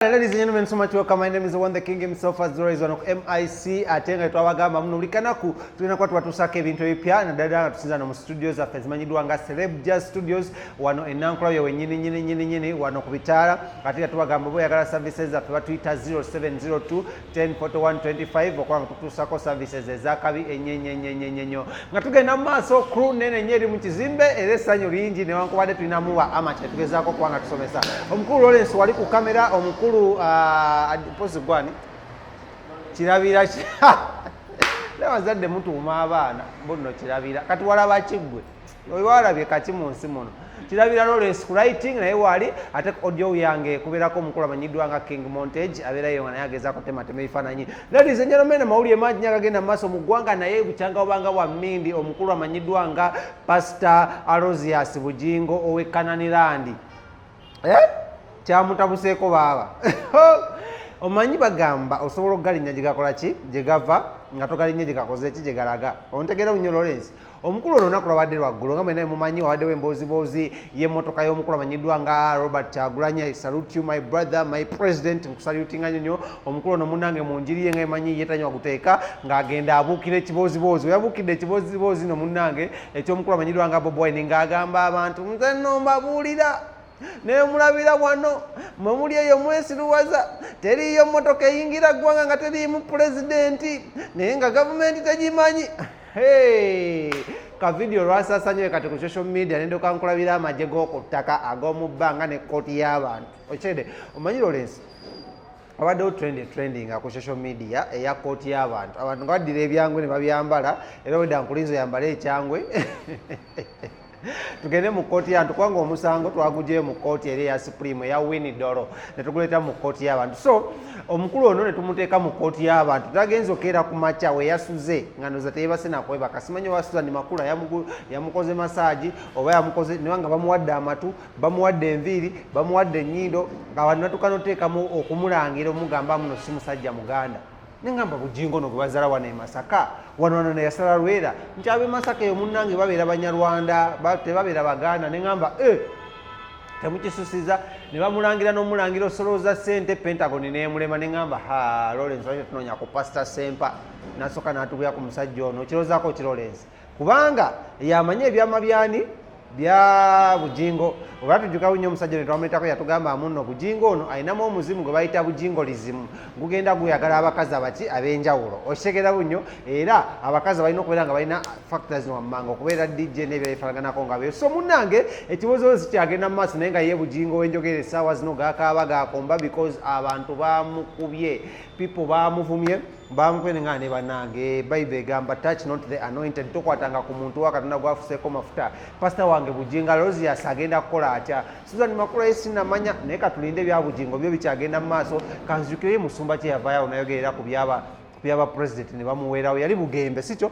Ladies and gentlemen, so much welcome. My name is the one, the king himself, as always, wano ku MIC. Ate nga twabagamba muno buli kanaku tulina kuba tubatuusaako ebintu ebipya, naddala nga tusinza no mu studio zaffe ezimanyiddwa nga Celeb Jazz Studios wano e Nankulabye wennyini nyini nyini nyini wano ku bitaala. Ate nga tubagamba, oba oyagala services zaffe, batuyita 0702 1041 25 okuba nga tutuusako services ezakabi ennyo ennyo ennyo ennyo ennyo. Nga tugenda mu maaso, crew nene nnyo eri mu kizimbe era essanyu lingi, newankubadde tulinamu ba amateur, tugezaako okuba nga tusomesa. Omukulu Lawrence wali ku kamera, omukulu pozi gwani Kirabira, abazadde mutuuma abaana bunno Kirabira. Kati walaba kiggwe walabye kaki mu nsi muno? Kirabira Lawrence ku lighting naye wali, ate audio yange kubeerako omukulu amanyiddwa nga King Montage, abeerayo nga naye agezaako tematema ebifaananyi. Ladies and gentlemen, amawulire mangi nnyo agagenda mu maaso mu ggwanga, naye bukyanga obanga bwa mmindi, omukulu amanyiddwa nga Pastor Aloysius Bugingo ow'e Kananirandi, eh? Kyamutabuseeko baaba. Omanyi bagamba osobola okugalinnya gye gakola ki, gye gava, nga togalinnya gye gakoze ki, gye galaga. Ontegeera nnyo, Lawrence? Omukulu ono olunaku lwabadde lwaggulo, nga mwena mumanyi, wabaddewo embooziboozi y'emmotoka y'omukulu amanyiddwa nga Robert Kyagulanyi. I salute you, my brother, my president. Nkusalutinga nnyo nnyo. Omukulu ono munnange mu njiri ye nga emanyi ye tanywa guteeka, ng'agenda abuukira ekibooziboozi. We yabuukidde ekibooziboozi no munnange eky'omukulu amanyiddwa nga Bobi Wine, ng'agamba abantu, "Nze nno mbabuulira, naye mulabira wano mwe muli eyo mwesiruwaza, teriiyo mmotoka eyingira ggwanga nga teriimu pulezidenti, naye nga gavumenti tegimanyi." Hey! Ka video lwasasanye kati ku social media, nendoka nkulabira amagye g'oku ttaka, ag'omu bbanga ne kkooti y'abantu. Okyede omanyi, Lawrence, wabaddewo trending ku social media eya kkooti y'abantu, abantu nga baddira ebyangwe ne babyambala. Era wedda nkulinza oyambale ekyangwe tugende mu kkooti y'abantu, kubanga omusango twagugyeyo mu kkooti eri eya Supreme eya Winidoro ne tuguleeta mu kkooti y'abantu. So omukulu ono ne tumuteeka mu kkooti y'abantu. Tagenza okeera ku makya, we yasuze nga ndoza teyebase nakwebaka. Simanyi oba Susan Makula yamukoze massage oba yamukoze, naye nga bamuwadde amatu, bamuwadde enviiri, bamuwadde ennyindo, nga abantu batuuka noteekamu okumulangira, omugamba muno si musajja muganda. Neŋŋamba, Bugingo no gwe bazaala wano e Masaka, wano wano neyasala lwera nti ab'e Masaka eyo munnange babeera Banyarwanda, tebabeera Baganda. Neŋŋamba, e temukisusiza. Ne bamulangira n'omulangira osolooza ssente, Pentagon n'emulema. Neŋŋamba, ha, Lawrence, lwaki tunoonya ku Pastor Sempa nasooka n'atubwira ku musajja ono? Okirowoozaako ki, Lawrence? Kubanga yamanyi ebyama byani bya Bugingo. Oba tujjuka nnyo omusajja ne twamuleetako, yatugamba munno Bugingo ono alinamu omuzimu gwe bayita bujingolism, gugenda guyagala abakazi abaki ab'enjawulo. Okitegeera bunnyo? Era abakazi balina okubeera nga balina factors wammanga, okubeera DJ n'ebirala bifaanaganako nga byo. So munnange, ekibuuzo kyagenda mu maaso, naye nga ye Bugingo w'enjogera essaawa zino gakaaba gakomba because abantu bamukubye, people bamuvumye, bamukubye. Nga ne bannange, Bayibuli egamba, "Touch not the anointed," tokwatanga ku muntu wa Katonda gwafuseeko mafuta. Pasita wange Bugingo Aloysius agenda kukola atya? Susan Makula ye sinamanya, naye katulinde ebya Bugingo byo bikyagenda mu maaso. Kanzijukire musumba kye yavaayo nayogerera ku byaba president ne bamuweerawo, yali Bugembe, si kyo?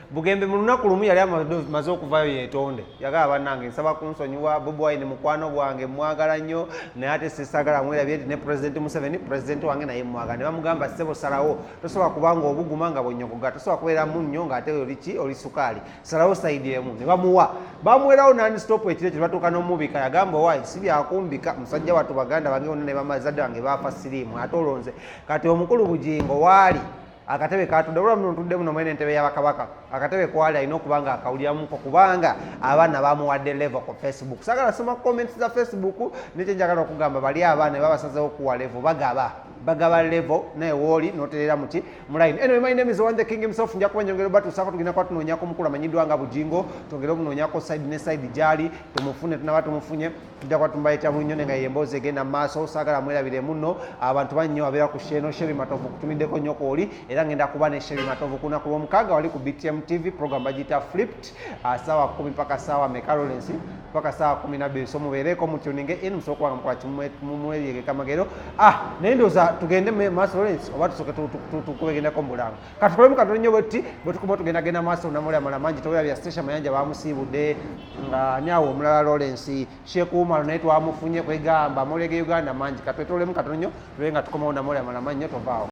Bugembe mu lunaku lumu yali amaze okuvayo yeetonde. Yagamba, "Bannange, nsaba kunsonyiwa. Bobi Wine mukwano gwange, mwagala nnyo, naye ate sisagala mwerabye nti ne President Museveni president wange, naye mwagala." Ne bamugamba, "Ssebo, salawo. Tosobola kubanga obuguma nga bwonnyogoga, tosobola kubeera munnyo ng'ate oli ki, oli sukaali. Salawo side emu." Ne bamuwa, bamuwerawo nonstop. Ekiro ekyo batuuka n'omubika. Yagamba, "Owaayi, si byakumbika, musajja wattu. Baganda bange bonna ne bamazadde bange baafa siriimu, ate olonze." Kati omukulu Bugingo waali akatebe katudde olwa muno, ntudde muno mwene entebe y'abakabaka, akatebe kwali alina okuba nga akawuliramuko, kubanga abaana bamuwadde level ku Facebook. Sagala soma comments za Facebook, nekyenjagala okugamba, bali abaana babasazeho okuwa level, bagaba level, naye wooli noterera muki mu line. Anyway, my name is one, the king himself. Nja kuba nyongera batuusako. Tugenda kuba tunoonyako omukulu amanyiddwa nga Bugingo, twongere omunoonyako side ne side gyali, tumufune. Tunaba tumufunye, tujja kuba tumbayita munnyo, nga ye emboozi egenda mu maaso. Saagala mwerabire muno, abantu bannyo abeera ku sheno Sheri Matovu, kutumiddeko nnyo kwoli. Era ngenda kuba ne Sheri Matovu ku lunaku lw'omukaaga wali ku BTM TV, program bagiyita Flipped, saawa 10 paka saawa meka, Lawrence? Paka saawa 12. So mubeereko mutuninge in, musobola okuba nga mukola mumweryegeka magero. Ah, naye ndowooza tugende maaso, Lawrence, oba tusooke tukubegendako mu bulango? Katukolemu katono nnyo bwetuti, bwe tukuma tugendagenda maaso namuli amala mangi. Towera Station Mayanja bamusiibudde nga ani awo omulala, Lawrence? Sheikh Umar naye twamufunye. Kwegamba amawulire ge Uganda mangi. Katwetolemu katono nnyo tube nga tukomawo namuli amala mangi nnyo. Tovaawo.